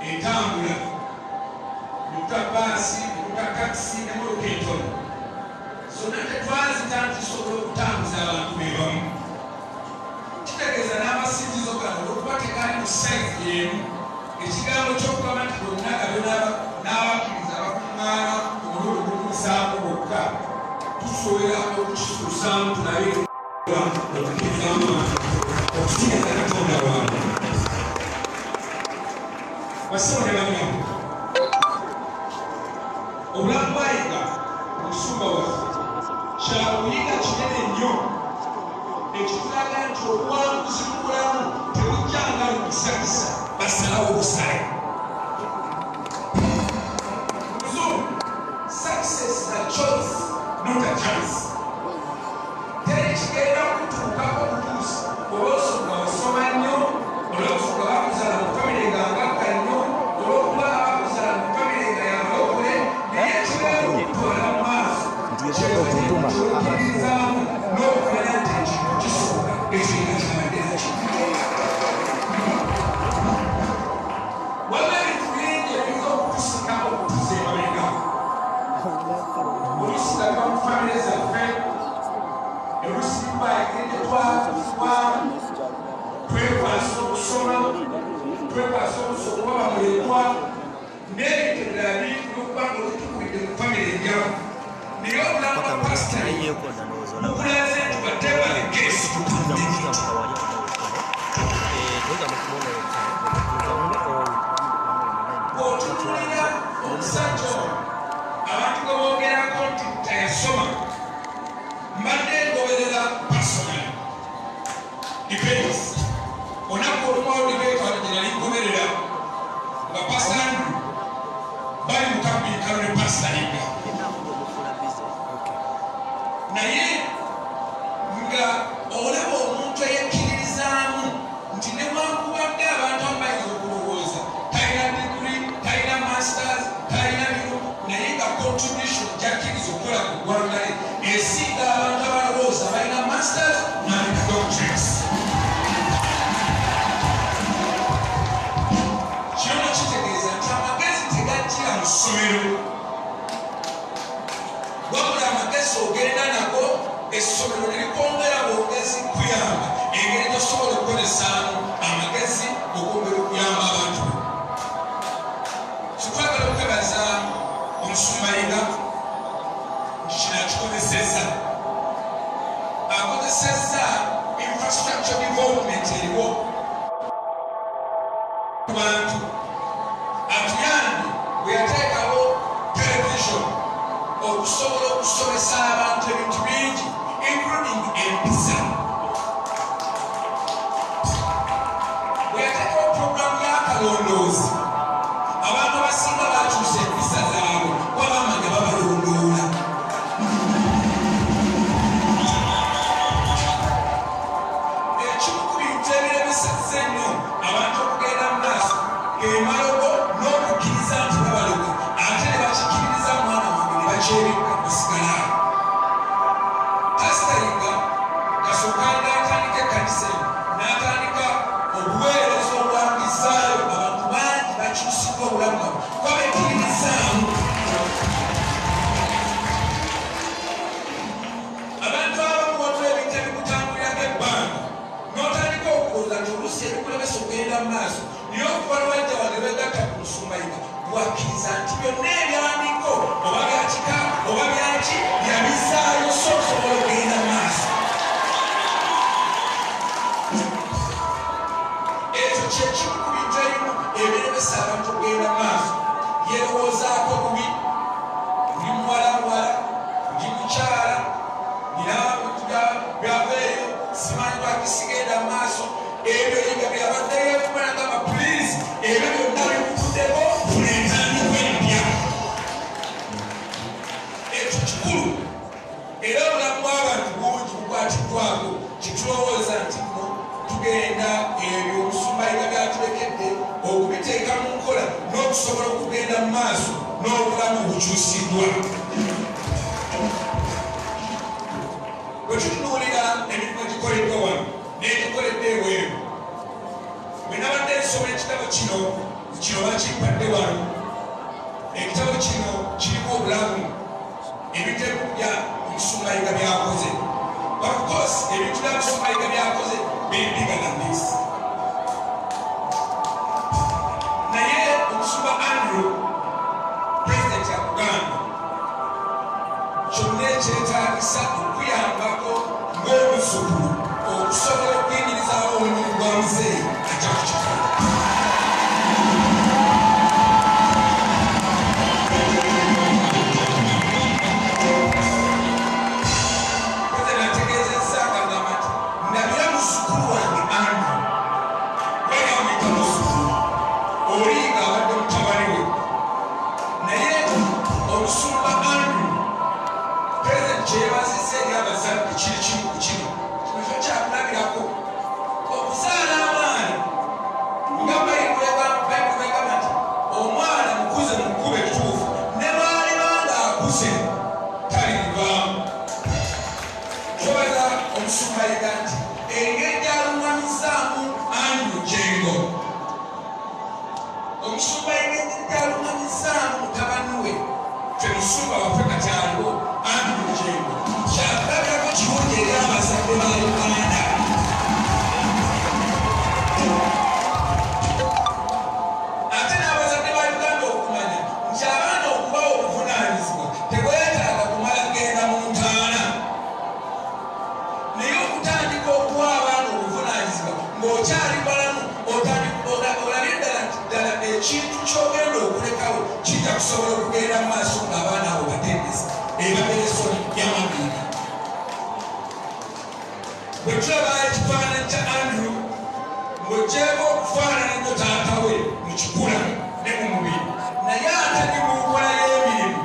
Etambula netuta baasi, netuta takisi nemotoka entono, zonna tetwazita nti zisobola okutambuza abantu bebamu. Kitegeeza n'amasinzizo gano olwokuba tegali mu sayizi emu, ekigambo ky'okugamba nti gonna gabe n'abakkiriza abakuŋŋaana omulundi gumu musanvu gwokka, tusobola okukikyusaamu tulabe okukkirizamu okusinza Katonda waabwe. Bassebo ne bannyabo, obulamu bwa Yiga omusumba waffe kyakuyiga kinene nnyo ekitulaga nti obuwanguzi mu bulamu tebujja nga lukisakisa, basalawo busale. Muzungu, success is a choice, not a chance. Teri kigenda kutuukako butuusi olw'ensonga wasoma nnyo, olw'ensonga bakuzaala mu famire nga ngagga nnyo, olw'okuba bakuzaala mu famire nga yabalokole, naye ekigenda okutwala mu maaso ky'okkiririzaamu n'okumanya nti ekintu kisoboka, ekintu kyabadde nakyo. Waliwo ebintu bingi ebiyinza okutusika okutuza emabega, oluusi nga biva mu famire zaffe, oluusi biva engeri gye twakuzibwamu. Twekwasa okusoma, twekwasa oluusi okuba bamulekwa n'ebintu ebirala bingi, n'okuba nga olutukubidde mu famire enjavu. Naye obulamu bwa pasita bukulaze nti whatever the case, you can make it. Bw'otunuulira omusajja ono abantu gwe boogerako nti teyasoma, mbadde ngoberera personal debates. Olunaku olumu awo debate wano gye nali ngoberera nga Pastor Andrew bali mu kabbinkano ne Pastor Yiga, naye nga olaba omuntu eyekkiririzaamu nti newankubadde abantu abamu bayinza okulowooza talina degree, talina masters, talina bino, naye nga contribution gyakkiriza okukola ku ggwanga lye esinga abantu abalowooza balina masters n'alina doctorates. Kino no kitegeeza nti amagezi tegajjira mu ssomero, wabula amagezi ogenda nago, essomero lirikwongera bwongezi kuyamba engeri gyosobola okukozesaamu amagezi okwongera okuyamba abantu. Kitwagala okwebaza omusumba Yiga nti kino akikozesezza, akozesezza infrastructure development eriwo ku bantu. Atuyambye bwe yateekawo television okusobola okusomesa abantu ebintu bingi, including empisa. Bwe yateekawo puroguramu y'akalondoozi, abantu abasinga bakyusa empisa zaabwe kuba bamanya babalondoola. Ekimu ku bintu ebiremesezza ennyo abantu okugenda mu maaso ge malogo n'okukkiriza nti babaloga, ate ne bakikkiririza mwana wange ne bakyebikka basigala awo. Pasita Yiga kasooka n'atandika ekkanisa eno, n'atandika obuweereza obwangizaayo abantu bangi bakyusiddwa obulamu bwabwe kuba bekkiririzaamu. Abantu abamu waliwo ebintu ebikutambulirako ebbanga n'otandika okulowooza nti oluusi ebikulemesa okugenda mu maaso, naye okuva lwajja wano begatta ku musumba Yiga, bwakkiriza nti byonna ebyandiko oba byakika oba byaki yabizaayo, so osobola okugenda mu maaso. Ekyo kyekimu ku bintu ebimu ebiremesa abantu okugenda mu maaso. Yerowoozaako bubi, ndi muwala muwala, ndi mukyala, nina byaveeyo, simanyi lwaki sigenda mu maaso. Ebyo Yiga byabadde yeekuma nagamba, please, ebyo byonna bikuvuddeko, funa entandikwa empya. Ekyo kikulu, era obulamu bw'abantu bungi bukwatiddwako. Kitulowooza nti nno tugenda ebyo omusumba Yiga byatulekedde okubiteeka mu nkola n'okusobola okugenda mu maaso n'obulamu obukyusiddwa. Bwe tutunuulira emirimu egikoleddwa wano n'egikoleddwa ebweru, bwe nabadde nsoma ekitabo kino Kino bakimpadde wano. Ekitabo kino kirimu obulamu, ebintu bya Omusumba Yiga byakoze. But of course, ebintu bya Musumba Yiga byakoze biri bigger than this. Naye Omusumba Andrew, President yakugamba kyonna ekyetaagisa okuyambako ng'omuzzukulu okusobola okuyimirizaawo omulimu gwa muzeeyi, ajja kukikola. President ategeezezza ng'agamba nti ndabira muzzukulu wange Andrew, wena amuyita muzzukulu, oli ng'abadde mutabani we. Naye Omusumba Andrew, President kyeyebazizza eri abazadde kiri kimu ku kino. Kino kyo kyakulabirako okuzaala abaana, nga Bayibuli egamba nti omwana mukuze mu kkubo ettuufu, ne bw'aliba ng'akuze talirivaamu. Twebaza Omusumba Yiga nti engeri gy'aluŋŋamizaamu Andrew Jengo, Omusumba Yiga engeri gy'aluŋŋamizaamu mutabani we, ffe musumba waffe kati aliwo, Andrew Jengo, kyakulabirako kirungi eri abazadde ba Uganda. Ate n'abazadde ba Uganda okumanya nti abaana okubawa obuvunaanyizibwa tebwetaaga kumala kugenda mu ntaana, naye okutandika okuwa abaana obuvunaanyizibwa ng'okyali balamu, olabye ddala nti ddala ekintu ky'ogenda okulekawo kijja kusobola okugenda mu maaso ng'abaana abo batendesi ebaberesoni yamabiina. Bwe tulaba ekifaananyi kya Andrew, ng'ogyeko okufaanana ennyo taata we mu kikula ne mu mubiri, naye ate ne mu nkola y'emirimu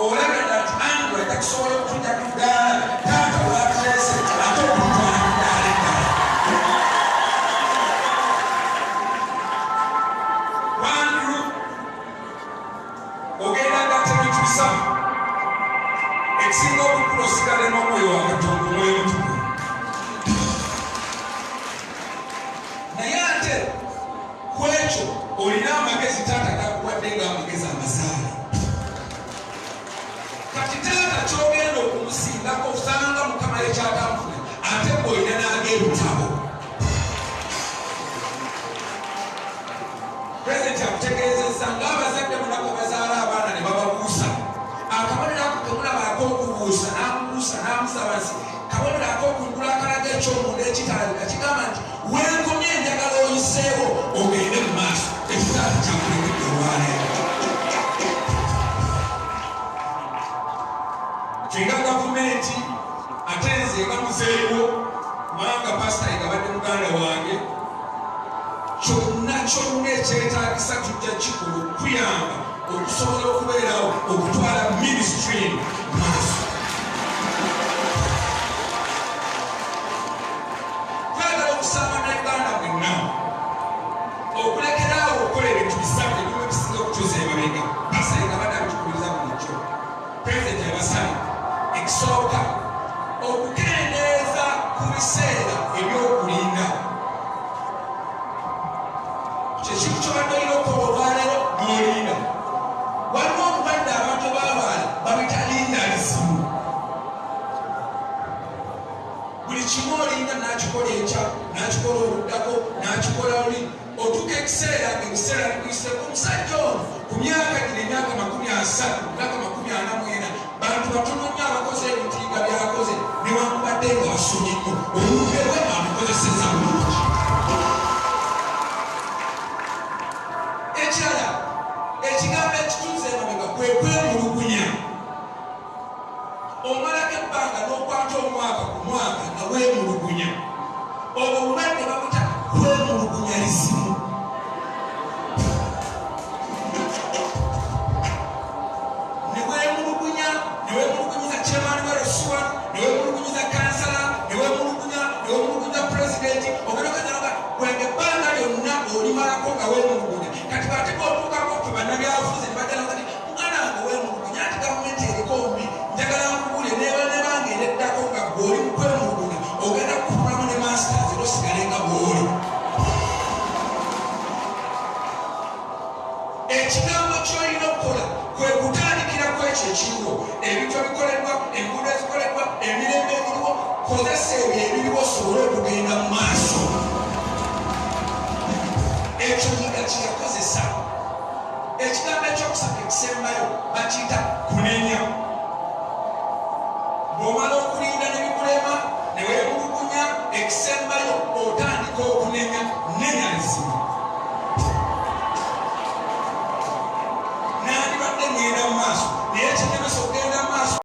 olabira ddala nti Andrew ajja kusobola okutujja ku ddaala taata w'atuleese, ate okumutwala ku ddaala eddala. Andrew, ogenda gatta ebintu bisatu. Ekisinga obukulu, osigale n'omwoyo wa Katonda, Omwoyo Mutukuvu. Naye ate ku ekyo olina amagezi taata gakuwadde ng'amagezi amazaale. Kati taata kyogenda okumusingako, osanga Mukama yekyatamufuna, ate gweolina n'ag'ebitabo. Pulezidenti akutegeezezza ng'abazadde munaku bazaala abaana ne bababuusa. Akabonero ako kemulaba ak'okubuusa, n'amubuusa n'amusaba nsi, kabonero ak'okungulu akalaga ekyomunda ekitalabika, kigamba nti wenkomye, enjagala oyiseewo ogende mu maaso. Ekitaata kyakulekedde olwaleero, fenga gavumenti, ate nze nga muzeewo, kubanga Pasita yegabadde muganda wange, kyonna kyonna ekyetaagisa tujja kikola okuyamba okusobola okubeerawo okutwala ministry maaso. Twagala okusaba Bannayuganda mwenna okulekeraawo okukola ebintu bisatu ebimu ebisinga okutuusa emabega. Pasita yegabadde abitukubiriza bulijjo, Pulezidenti yabasabye. Ekisooka, okukendeeza ku biseera ebyokulinda. Kyekintu kyobadde olina okukola olwaleero n'olinda. Waliwo obulwadde abantu balwala babita lindalism. Buli kimu olinda, nakikola enkya, nakikola oluddako, nakikola oli. Otuuka ekiseera nga ebiseera bikuyiseko. Omusajja ono ku myaka gino, emyaka 30, myaka 44, bantu batono nnyo abakoze ebintu nga byakoze, newankubadde nga basomye nnyo. Obudde bwe abukozeseza bulungi. Ekirala, ekigambo ekituuza emabega kwe kwemulugunya. Omalako ebbanga n'okwata omwaka ku mwaka nga weemulugunya. Obwo obulwadde babuta kwemulugunyalism. Newemulugunya, newemulugunyiza chairman wa LC1, newemulugunyiza kansala, newemulugunya, newemulugunya pulezidenti. Ogenda kwenge ebbanga lyonna olimalako nga weemulugunya. Kati bate bwotuukako ffe bannabyabufuzi ne bajja kati muganda wange weemulugunya nti gavumenti eriko mbi. Njagala nkubulye, neba nebanga ereddako nga gwe oli mu kwemulugunya, ogenda kufulamu. Ekigambo ky'olina okukola kwe kutandikira ku ekyo ekiriwo, ebintu ebikoleddwa, enguudo ezikoleddwa, emirembe egiriwo. Kozesa ebyo ebiriwo osobole okugenda mu maaso. Ekyo Yiga kye yakozesa. Ekigambo ekyokusatu ekisembayo bakiyita kunenya. Bw'omala okulinda ne bikulema ne weemulugunya, ekisembayo otandika okunenya. Nenya lizibu. Nandibadde ŋŋenda mu maaso, naye kinnemesa okugenda.